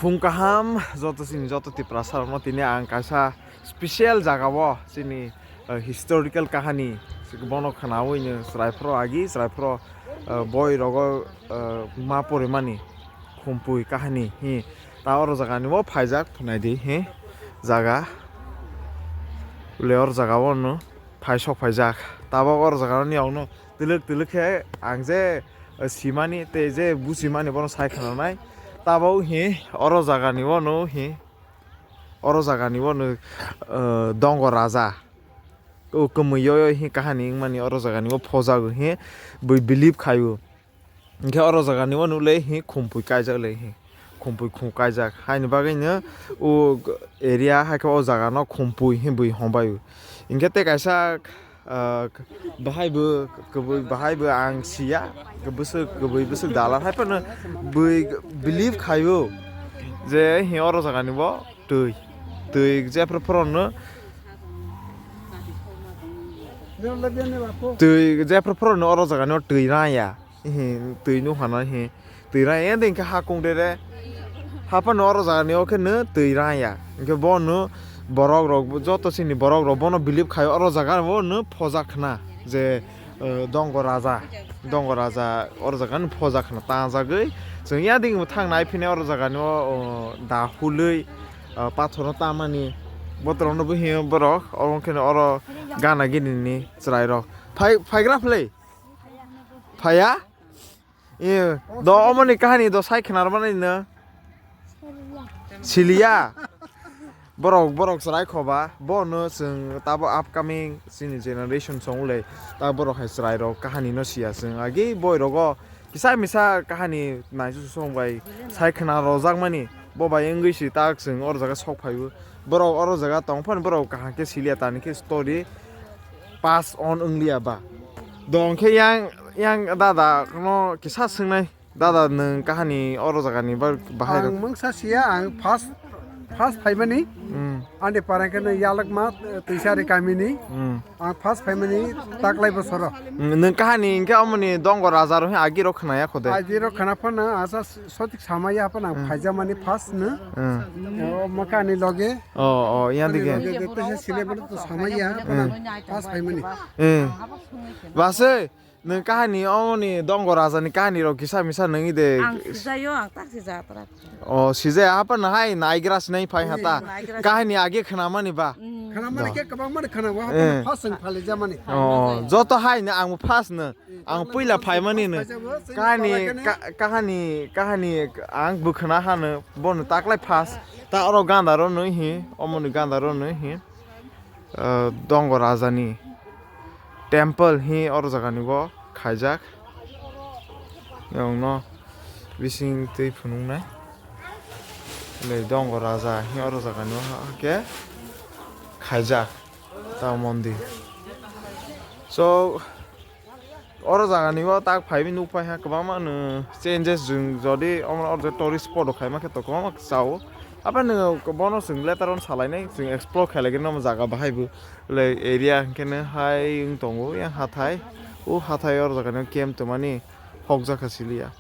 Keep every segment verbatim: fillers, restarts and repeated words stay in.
Phung kaham joto chini joto Tiprasa rokno, tini ang kaisa special jaga o chini, eh, historical kahani bono khwnawi no chwrai phoro agi, chwrai phoro, eh, boi rogo, eh, ma porimani Khumpui kahani hi ta oro jaga ni bo phaijak phnai di hi jaga le oro jaga o no phai sok phaijak tabok oro jaga ni yokno twlwk twlwk khe ang je, eh, simani tei je buchimani bono sai khwnanai. Tabok hi oro jaga ni bono hi oro jaga ni bono, eh, Dongo Raja. O kwmwi yo yo hi kahani wngmani oro jaga ni bo phojago hi bui believe khaio. Hinkhe oro jaga ni bono le hi Khumpui kaijak le hi. Khumpui khum kaijak. Haini bagwi no o area hai khe o jaga no Khumpui hi bui hom bai o. Hinkhe tei kaisa, ah, bahai bo kwbui, bahai bo ang siya, bwswk kwbui, bwswk dalar hai phano bui believe khaio je hi oro jaga ni bo twi, twi jephru phuru no, twi jephru phuru no oro jaga ni bo twi raya. Hi, twi nukha na hi, twi raya de hinkhe ha kung de re. Haphano oro jaga ni o khe no twi raya. Hinkhe bono borok rok, joto chini borok rok bono believe khai oro jaga o no phoja khna je, eh, Dongo Raja, Dongo Raja oro jaga no phoja khna tangjagwi. Chwng ya ding thang nai phine oro jaga ni o, o, da hulwi, eh, pathor no tamani botrok no bo hiyo borok oro khe oro gana gini ni chwrai rok phai, phaigra phlai phaya. Iyo, do omoni kahani do sai khna rwmani no. Siliya. Borok, borok chwrai khoba, bono chwng tabo upcoming chini generation song le ta borok hai chwrai rok kahani no siya chwng agi boi rogo kisa misa kahani naisu song bai sai khna rojak mani bo bai wngwi si tak chwng oro jaga sok phaibo borok oro jaga tong phano borok kaham khe siliya tani khe story pass on wngliya ba. Dong khe yang, yang dada no kisa swngnai. Dada, nwng kahani oro jaga ni ba-, bahai rok? Ang mungsa siya, ang first, first phaimani. Hmm. Ani parang khe no Yalakma, eh, Twisari kamini. Hmm. Ang first phaimani taklai bosoro. Hmm, nwng kahani hinkhe omoni Dongo Raja rok hin agi rok khwnaya kho de? Agi rok khwna phano asa sotik samaya phano ang phaijamani first no. Hmm. O makani loge. O, o, yang dige. Loge de to se sile bolo to samaya phano first phaimani. Hmm. Basai, nwng kahani omoni Dongo Raja ni kahani rok kisa misa nwngwi de. Ang sijayo, ang tak sijatra. O, sijaya haphano hai naigra sinai phai hata. Naigra kahani age khwnamani ba. Khwnamani khe kwbangmani khwnago, haphano first chwng phalijamani. O, joto hai no ang first no. Ang puila phaimani no. Kahani, ka-, kahani, kahani ang bwkhwna hano bono taklai first. Ta oro ganda rw nw hi, omoni ganda rw nw hi. Ah, Dongo Raja ni temple hi oro jaga ni bo khaijak. Yong no bising twi phunuk nai. Le Dongo Raja hi oro jaga ni bo ha khe khaijak ta mondir. So, oro jaga ni o tak phaiwi nuk phai ha kwbangma no changes, jwng jodi omo oro tourist spot rok khaima khe to kwbangma kwchao. Abo no bono chwng later on salainai, chwng explore khailai gani omo jaga bahai bo le area hinkhe no hai wng tongo yang hathai. O hathai oro jaga ni camp tongmani hokjak kha siliya.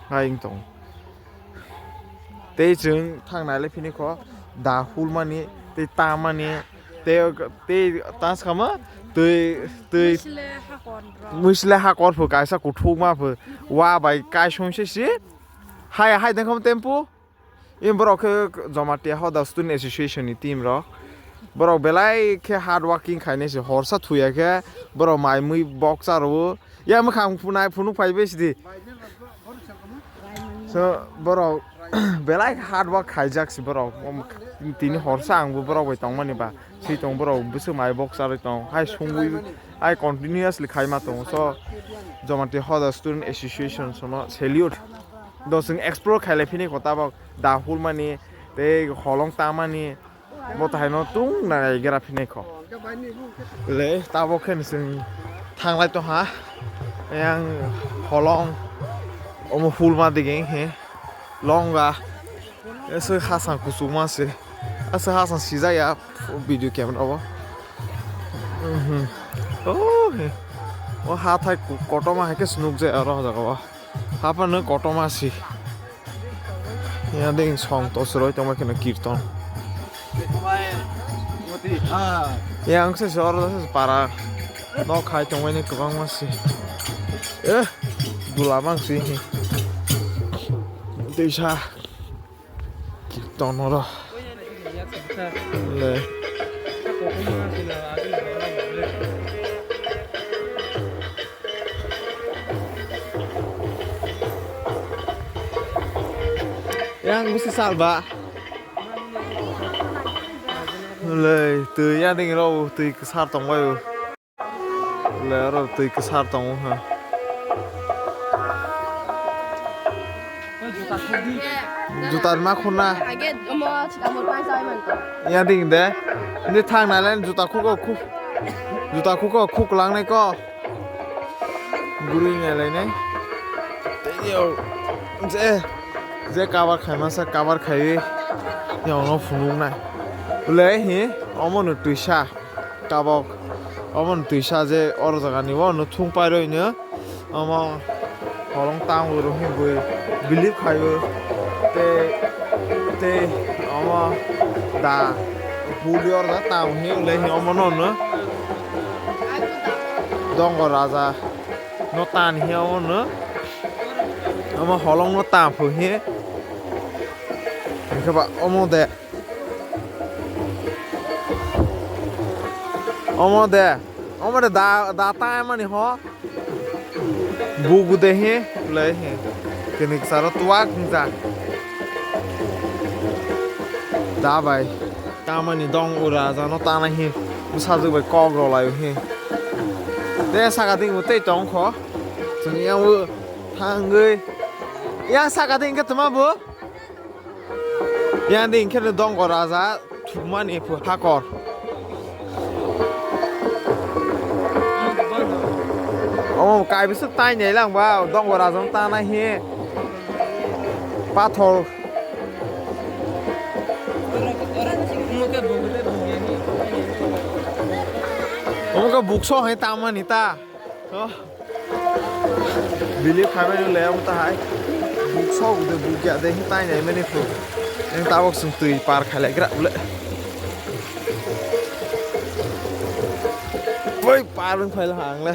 Hai wng tongo. Tei chwng thang nai le phini kho da hulmani tei tamani tei, tei tas kama twi, twi. Mwisle hakor bro. Mwisle hakor pho kaisa kuthukma pho wa bai kaisong se si. Hai, hai dengkham tempo. Im borok khe Jamatia Hoda Student Association ni team rok. Borok belai khe hard working khainai se, horsa thuya khe borok mai mui boksa rwo. Ya mwkhang phunai phunuk phai bai sidi. So borok belai hard work khaijak si borok. Tini horsa ang bo borok bai tongmani ba. Si tong borok bwswk mai boksa rwi tong. Hai sungwi, hai continuously khaima tongo. So Jamatia Hoda Student Association sono salute. Do chwng explore khailai phini kho tabok da hulmani tei holong tamani bo tahaino tung nai gra phinai kho. Le tabok khe chwng thanglai tongha yang holong omo hulma dige he longa ese hasang kusuma se ese hasang sijaya video camera bo. Mhm. Oh, he. O hathai ku-, kotoma hai khe snukjai aro jaga o. Haphano kotoma si. Ya ding song to sroi tongma kheno kirton. Ya ang se oro se para no khai tongmani kwbangma se. Eh, dula mang si hi. Teisa kirton oro. Le. Yang bisi salba. Lei, twi ya ding ro, twi kwsar tong bai. Le ro twi kwsar tong ha. Juta ma khuna. Age mo chika mo pa sai man to. Ya ding de. Ni thang na len juta khuko khu. Juta khuko khuk lang nai ko. Gurui nai lai nai. Tei yo, je, je cover khai masa cover khai. Yong no phunuk nai. Ulai hi, omo no twisa. Tabok, omo no twisa je oro jaga ni bo no thung pai roi no. Omo holong tang uro hi bui believe khai o. Te, te, omo da. Huli oro da tang hi ulai hi omo no no. Dongo raja no tan hi omo no. Omo holong no tan phu hi. Hingke ba omo de. Omo de. Omo de da, da ta mani ho. Bugu de he, le he. Kini saro tuak nja. Da bai. Tamani dong ura jano tana he. Busa jug bai kok rok lai he. De saka ding tei tong kho. Chwng yang thangwi. Yang saka ding ke tuma bu. Yang ding khe dongo raja thumani phu hakor. Omo kai bisu tai nei lang ba dongo raja tana he. Pathor. Omo ka bukso hai tamani ta. Oh. Bili khaimani le amo tahai. Buk sok de buk ya de tai nai mani phu. Yang tabok sung twi par khalai gra ule. Oi par bung phai la hang le.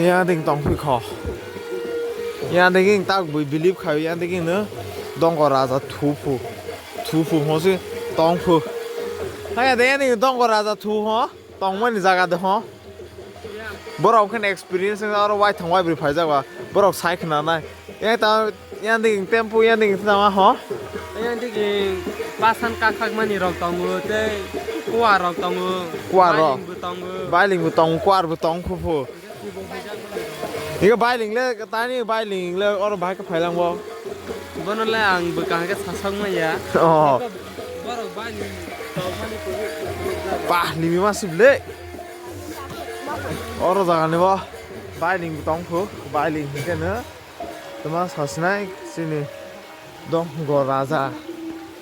Ya ding tong phi kho. Ya ding tak bui bili khai ya ding no. Dongo raja thu phu. Thu phu ho si tong phu. Ha ya de ya ding dongo raja thu ho. Tongmani jaga de ho. Borok khe experience wngkha oro waithang waibrwi phaijak ba. Borok sai khna nai. Yang ta yang ding tempo yang ding tama ho. Yang ding pasan kakhak mani rok tongo tei kuar rok tongo. Kuar rok. Bailing bo tongo. Bailing bo tongo, kuar bo tong khu phu. Iga bailing le tani bailing le oro bahai khe phailang bo. Bono le ang bo kahage sasok maya. Oh. Borok bailing. Bah, limi ma sibile. Oro jaga ni bo bailing tong phu, bailing hinkhe no tama sasinai chini dongo raja.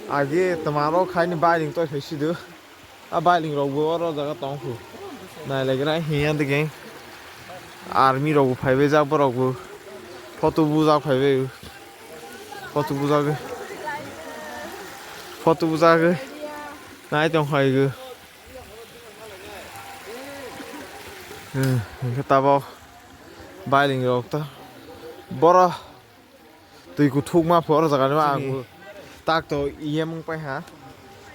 Agi tama ro khaini bailing toi phai sidu. A bailing rok bo oro jaga tong phu. Nai le gra hiya digi. Army rok bo phai bai jak borok bo. Photo bu jak phai bai. Photo bu jak. Photo bu jak. Nai tong phai go. Hmm, hingke tabok bailing rok ta boro twi kuthuk ma phuru jaga ni ang tak to iyem wng pai ha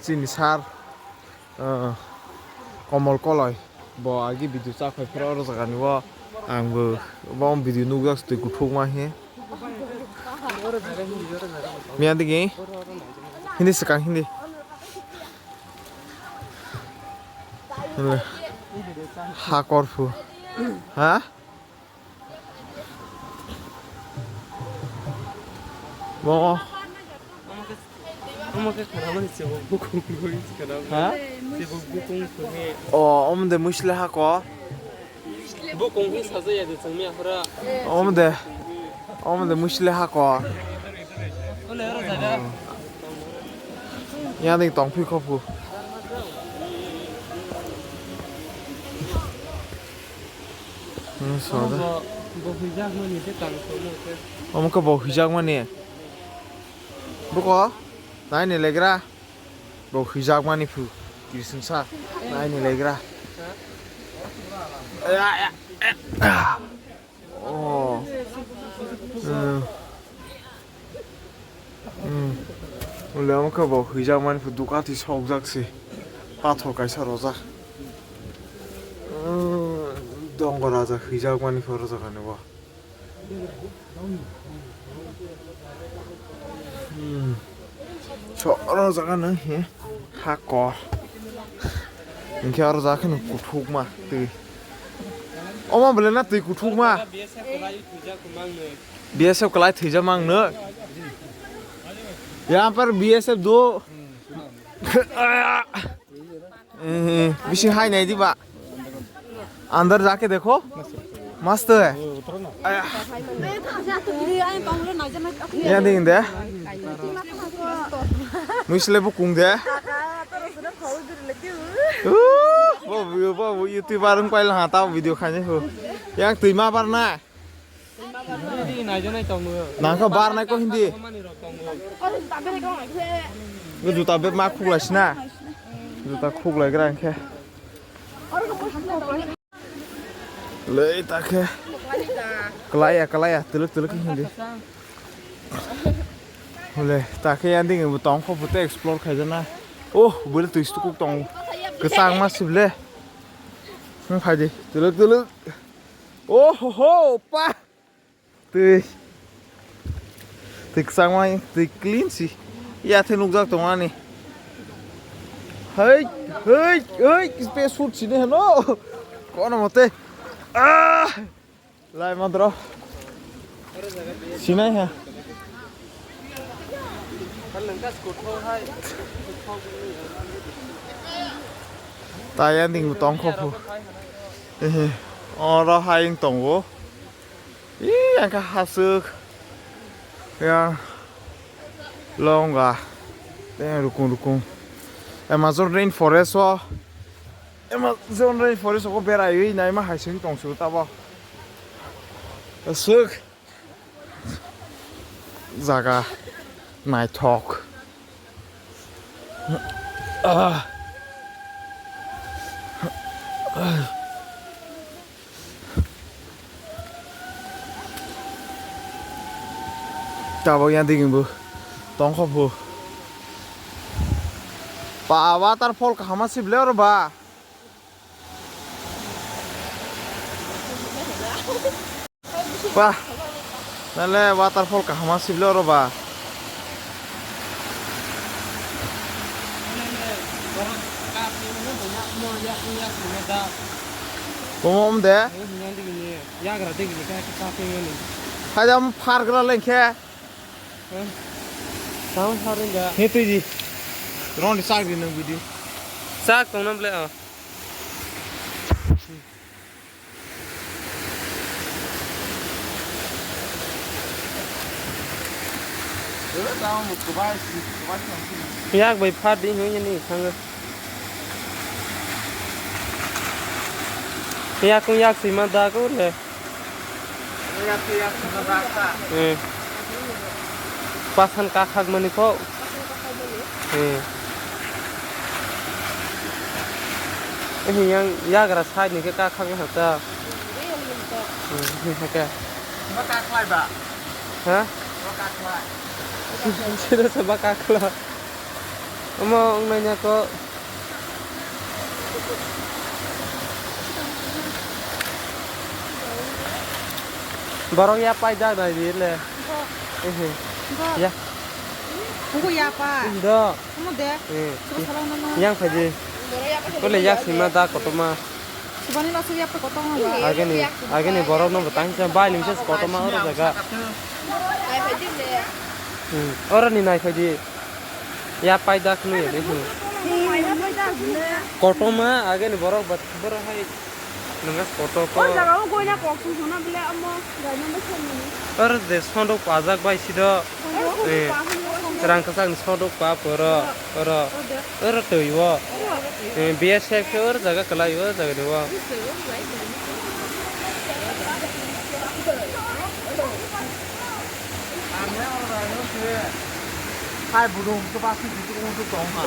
chini sir, ah, Komol Koloi bo agi video chak phai phuru oro jaga ni o ang bo bo video nukjak twi kuthuk ma he. Miya digi hindi swkang hindi. Hakor phu. Ha? Bo. Omo khe khwnamani chwng bukung bukung khwnam. Ha? Chwng bukung khwnwi. O, omo de mwisle hakor. Bo kongwi sajaya de chwngni aphra. Omo de. Omo de mwisle hakor. Ole oro jaga. Yang ding tong phi kho phu. Hmm, soda. Omo bo Bo huijakmani se tang solo se. Omo khe bo huijakmani. Buko, naini legra. Bo huijakmani phu. Kirisingsa. Naini legra. Oh. Hmm. Hmm. Ule omo khe bo huijakmani phu dukan twi sokjak se. Pathor kaisa rojak. Hmm. Dongo raja huijakmani phu rojak ani bo. Hmm. So, oro jaga nang he. Hakor. Hinkhe oro jaga kheno kuthukma twi. Omo bole na twi kuthukma. B S F kwlai thwijak mang no. Yahan par B S F do. Eh, bisi hai nai diba. Andar jaake dekho. Mast hai. Aya. Ya ding de. Muisle bukung de. Uh, bo, bo, bo, YouTuber wng paila ha ta video khaini ho. Yang twi ma bar na. Hindi nai janai tongo. Nangkha bar nai ko hindi. Mani rok tongo. Bo juta bag ma khuklai sina. Juta khuklai gra hinkhe. Lei ta khe. Kalaya, kalaya, teluk, teluk hindi. Hole, ta khe yang ding bo tong kho photo explore khai jana. Oh, bole twi stukuk tong. Kwchang ma sible. Hung khai di. Teluk, teluk. Oh ho ho, pa. Twi. Twi kwchangma, twi clean si. Yathai nukjak tongo ani. Hei, hei, hei, pe sut sini heno. Kono mote. Ah! Lai madro. Sinai ha. Tayang ding tong kho phu. Ehe. Oro hai tongo. Ih, ang khe hasuk. Ya. Longga. Tei rukung rukung. Amazon rainforest o. Amazon rainforest o beraiwi naima hai sing tong su tabo. Asuk. Jaga naithok. Ah. Tabok yang digini bo tongkho bo. Ba waterfall kaham ma sible oro ba. Ba, nale waterfall kaham ma sible oro ba. Komo om de. Yagra de gini ka ka pe mani. Hai da om park ra lengkhe. Tamo saringa. He tui di. Ron di sak di nang bidi. Sak tong nam le. Yak bai phat di hoi ni thang. Yak yak sima da ko le. Eh. Pasan kakhak mani kho. Eh. Eh, yang yagra side ni khe kakhak ya ta. Eh, khe. Ba kakhlai ba. Ha? Ba kakhlai. Sida sa ba kakhla. Omo wngnai nya ko. Borok ya paijak nai di le. Bo. Ehe. Bo. Ya. Buku ya pa. Do. Kamu de. Eh. Suruh salam nama. Yang phaji. Borok ya pa. Kole ya sima da kotoma. Subani lasu ya pa kotoma ba. Ageni, ageni borok no batang sa bai limsa kotoma oro jaga. Nai phaji le. Hmm. Oro ni nai phaji. Ya paida khnu ya de khnu. Kotoma ageni borok bat borok hai nanga koto ko. O jaga o goina kok sung sung na bele amo gaina mo sung ni. Ar de sondok pajak bai sido. Sondok? Eh. Rang kasak ni sondok pa poro oro. Oro twi o. Eh, B S F ke or jaga kalai o jaga de o. Use o lai. Hai budung to basi budung to tong ha.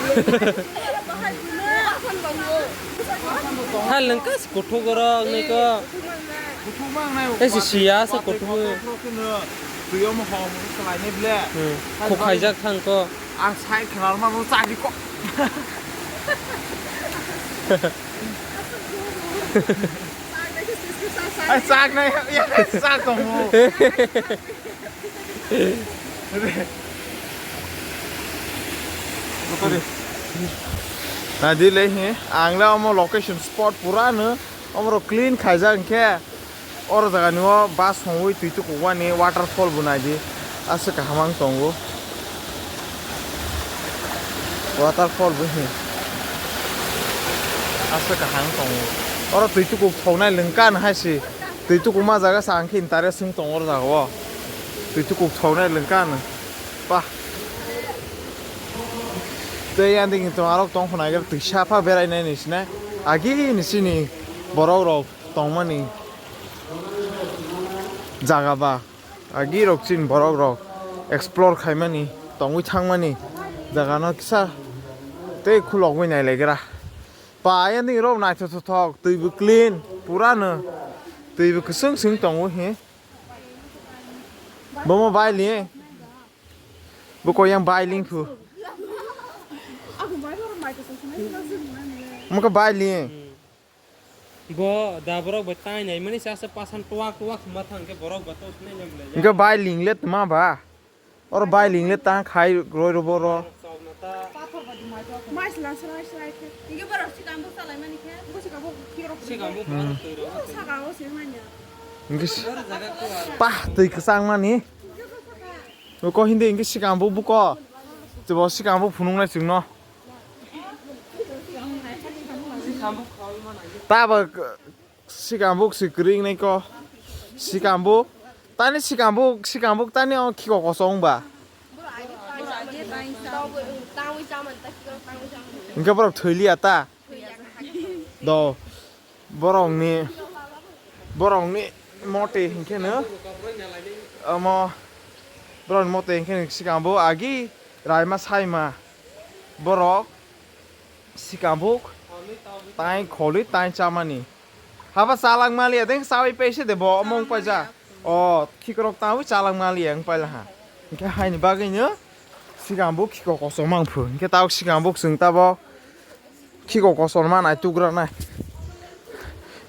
Hai lengka si kuthuk oro niko. Kuthuk mang nai. Eh, si siya sa kuthuk. Tuyo mo hom salai ne ble. Hmm. Hai khok khaijak thang ko. Ang sai khwna ma bo chari ko. Ai sak nai ya sak tong mo. Nadi le he, ang le omo location spot pura no, omo ro clean khaijak hwnkhe, oro jaga ni o bus songwi twi tukuk mani waterfall bo naidi, aswk kaham ang tongo. Waterfall bo he, aswk kaham tongo. Oro twi tukuk thoknai lengkan hai se. Twi tukuma jaga sa ang khe interest wng tongo o jaga o. Twi tukuk thoknai lengka ano. Pah. Tei yang ding tong arok tong khna gel twi sapha berai nai ni sinai. Agi ni sini borok rok tongmani jaga ba. Agi rok chin borok rok explore khaimani tongwi thangmani jaga no kisa tei khulogwi nai legra. Pa, ayang ni rok naithothok, twi bo clean, pura no. Twi bo kwswng swng tongo he. Bomo bai li. Bo koyang bai ling phu. Maka bai li. Bo da borok bai tai nai mani sa sa pasan tuak tuak ma thang ke borok ba to sinai nyam le. Inka bai ling le tma ba. Oro bai ling le tang khai roi ro boro. Inke si-, pah twi kwchang mani. Ko hindi inke sikang bo buko. Chwbo sikang bo phunuk nai chwngno. Tabo Sikambuk si kwrwi wngnai ko. Sikambuk. Tani sikambuk, sikambuk tani o khiko kosong ba. Hingke borok thwi liya ta. Do. Borokni, borokni mote hingke no. Omo. Borokni mote hingke no sikambuk agi raima saima. Borok. Sikambuk tai kholi tai chamani. Haba chalak maliya deng sawi paise de bo omong paja. O khikrok tawi chalak maliya ang paila ha. Hingke haini bagwi no sikambuk khiko kosom mang phu. Hingke tawk sikambuk chwng tabo khiko kosom ma nai tugra nai.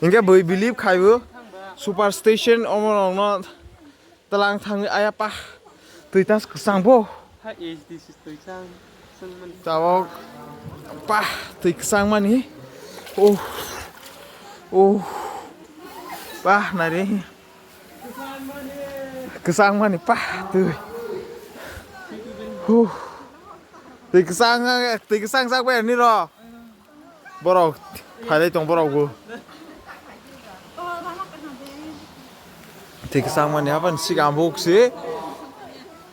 Hingke bui bilip khaibo super station omo rokno. Tlang thangwi aya pa. Twi tas kwchang bo. Ha H D C twi chang. Chang man. Tabok pa twi kwchang mani. Oh. Oh. Pa nari. Kwchang mani pa twi. Huh. Twi kwchang, twi kwchang jak bai ni ro. Borok phailai tong borok bo. Twi kwchang mani hapan sikambuk si.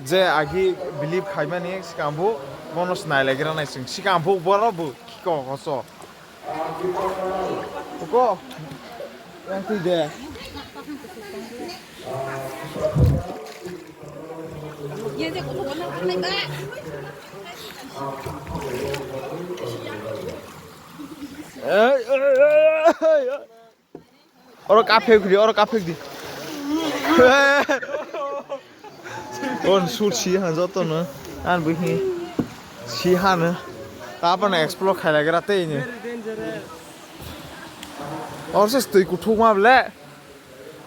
Je agi bilip khaimani sikambuk bono sinai lai gra nai sing sikambuk borok bo khiko koso. Ko. Yang twi de. Oro kaphek di, oro kaphek di. On sur si ha joto no. An bui hi si ha no. Tapa na explore khai lagra te ni. Or se stui kuthuk ma ble.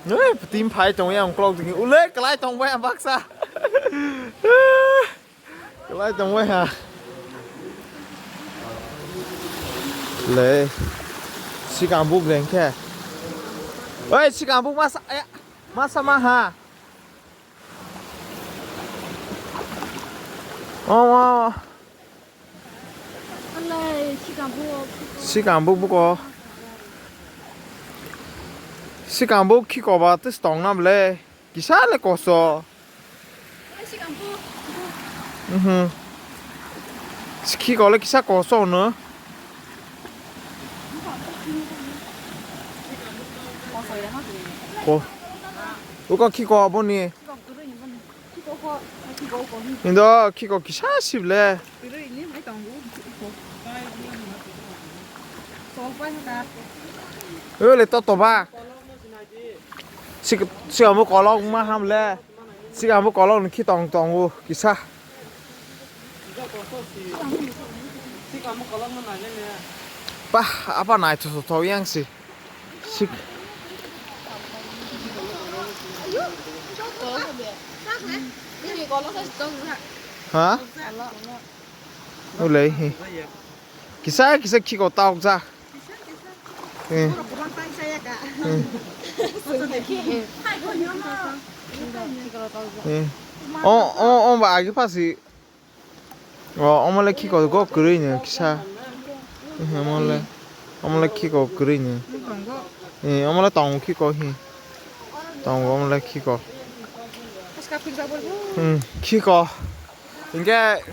Ui, team phai tong yang klok ding. Ule, kalai tong bai baksa. Kalai tong bai ha. Le. Sikambuk reng khe. Oi, sikambuk masa, eh, masa ma ha. Oh, oh. Alai, sikambuk. Sikambuk buko. Sikambuk khiko ba tis tong nam le. Kisa le koso. Alai, sikambuk. Mhm. Khiko le kisa koso no. Ko. Uko khiko boni. Indo khiko kisa sible. Ole to toba. Sik sik amo kolok ma hamle. Sik amo kolok ni khitong tongo kisa. Pah, apa nai to to yang si. Sik. Ha? Ulei hi. Kisa kisa khiko tauk ja. Eh. Eh. Eh. O o o ba agi pasi. O omo le khiko go kwrwi no kisa. Eh, omo le omo le khiko kwrwi no. Eh, omo le tongo khiko hi. Tongo omo le khiko. Hmm, khiko. Hinkhe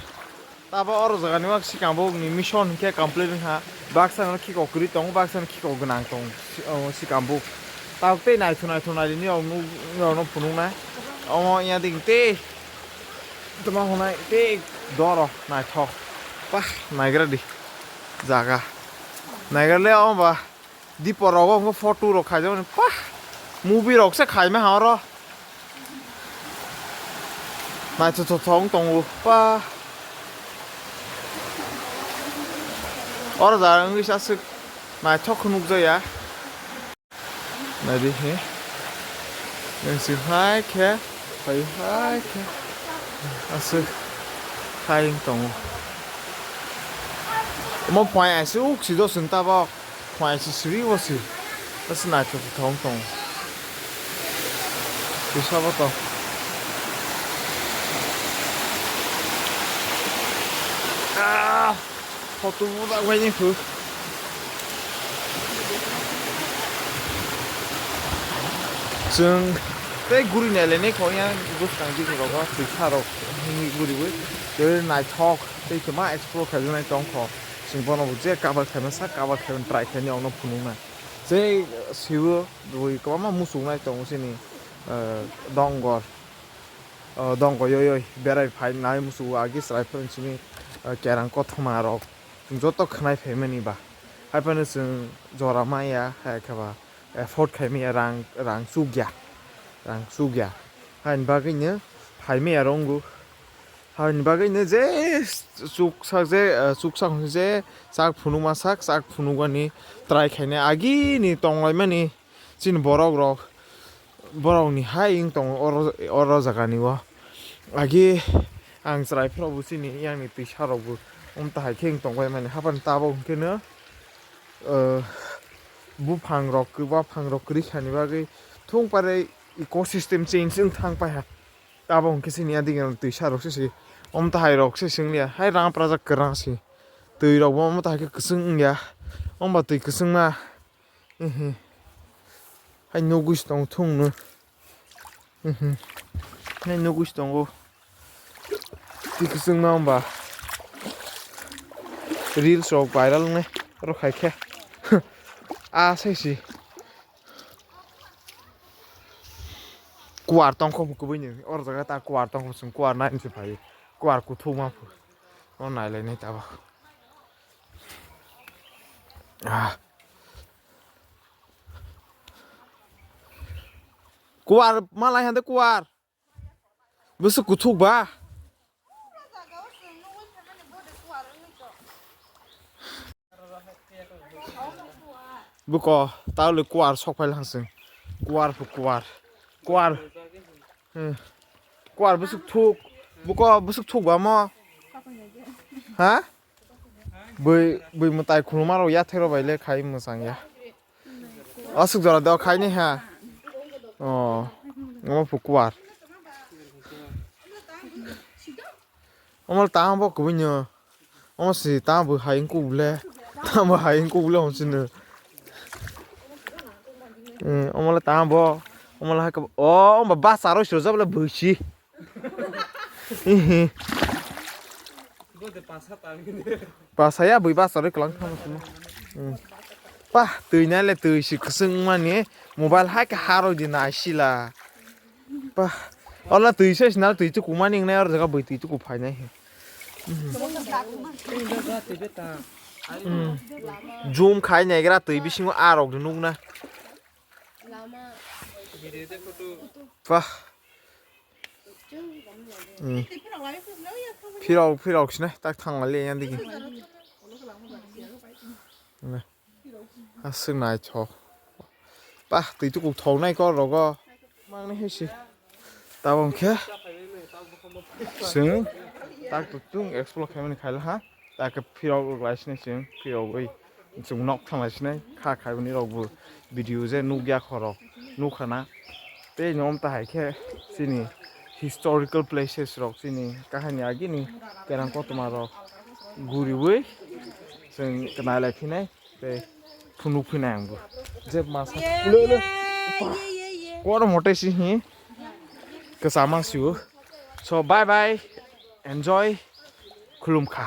tabo oro jagani wak sikang bokni mission hinkhe complete wngkha. Baksa no khiko kwrwi tongo, baksa no khiko gwnang tongo si-, o, sikang bok. Tabuk tei naithu naithu nailini rok nuk, rok no phunuknai. Omo ya ding tei toma hwnai tei doro naithok. Pah, naigra di jaga. Naigra le omo ba. Dipo rogo wngkha photo rok khaijak mani pah movie rok se khaima ha oro naithothok wng tongo pah oro jaga wngwi se aswk naithok khe nukjakya naidi hi nwng sing hai khe phai hai khe aswk khai wng tongo omo phai aswk si do chwng tabok. Phai si siri o si. Asi naithok thong tong. Bisa bo to. Ah, photo mo da wai ni hu. Chwng tei guri nailai ni kho yang bwskang di rogo twisa rok hwnwi guriwi tei naithok tei kwma explore khaijak nai tong kho. Chwng bono bo je cover khaima sa cover khaima try khaini ongno phunuknai. Tei siwo bui kwbangma muchungnai tongo chini, eh, dongor. Oh, dongor yoi yoi berai phainai muchungo agi chwrai phano chini, eh, kerang kothoma rok. Chwng joto khwnai phaimani ba. Hai phano chwng jora maya, hai khe ba afford khaimaya rang, rang chukya. Rang chukya. Haini bagwino phaimaya rwngo. Haini bagwino je chuksa je, eh, chuksa hwnwi je chak phunukma sak, chak phunukmani try khainai agini tonglaimani chini borok rok, borok ni hai wng tongo oro, oro jaga ni o. Agi ang chwrai phano bo chini yang ni twisa rok bo wng tahai khe wng tongbai mani haphang tabok hwnkhe no, eh, buphang rok, buphang rok kwrwi kha ni bagwi thung pare ecosystem change wng thang pai ha. Abo hwnkhe chini adigini twisa rok se se. Omo tahai rok se se wngya. Hai rang prajak kwrang se. Twi rok bo omo tahai khe kwchwng wngya. Omo ba twi kwchwngma. Ehe. Hai nugwi se tongo thung no. Ehe. Hai nugwi se tongo. Twi kwchwngma omo ba. Reels rok viral wngnai. Oro khai khe. A sai se. Kuar tongkho bo kubui ni, oro jaga ta kuar tongkho, chwng kuar nai se phai, kuar kuthuk ma phu, o nai lai nai tabok. Ah. Kuar ma lai hande kuar. Bwswk kuthuk ba? Buko taule kuar sok phai lang chwng. Kuar phu kuar. Kuar. Hmm. Kuar bwswk thuk. Buko bwswk thuk ba mo? Ha? Bui, bui mwtai khuluma rok yathai rok bai le khai mwchang ya. Aswk jora de o khaini ha. Oh. Omo phu kuar. Omo tamo bo kubui no. Omo si tamo bo hai wngkuk le. Tamo bo hai wngkuk le omo sino. Eh, omo le tamo bo. Omo le hai khe. Oh, omo basa rok sirjak le bwsi. Pasaya bui basa roi kwlang thangma simo. Hmm. Pah, twi nai le twi si kwchwng mani mobile hai khe haroi di nai sila. Pah, Ola twi se sina twi tu kumani ngnai or jaga bwi twi tu kuphai nai. Jum khai nai gra twi bisingo arok de nukna. Wah. Phirok phirok sina tak thang le yang digi. Aswk naithok. Ba twi tukuk thok nai kor rogo. Mangni hisi. Tabok khe. Sung. Tak tuk tung explore khaimani khaila ha. Tak phirok rok lai sini sung. Phirok oi. Sung nok thang lai sini. Kha khai bini rok bu video je nuk ya khorok. Nuk khana. Tei nom ta hai khe sini historical places rok sini kahani agini kerang kothoma rok guriwi sung kanai lai phinai. Tei phunuk phinai ang bo. Je masa. Lo, lo. Kor mote si hi. Kesama siu. So bye bye. Enjoy. Khulum kha.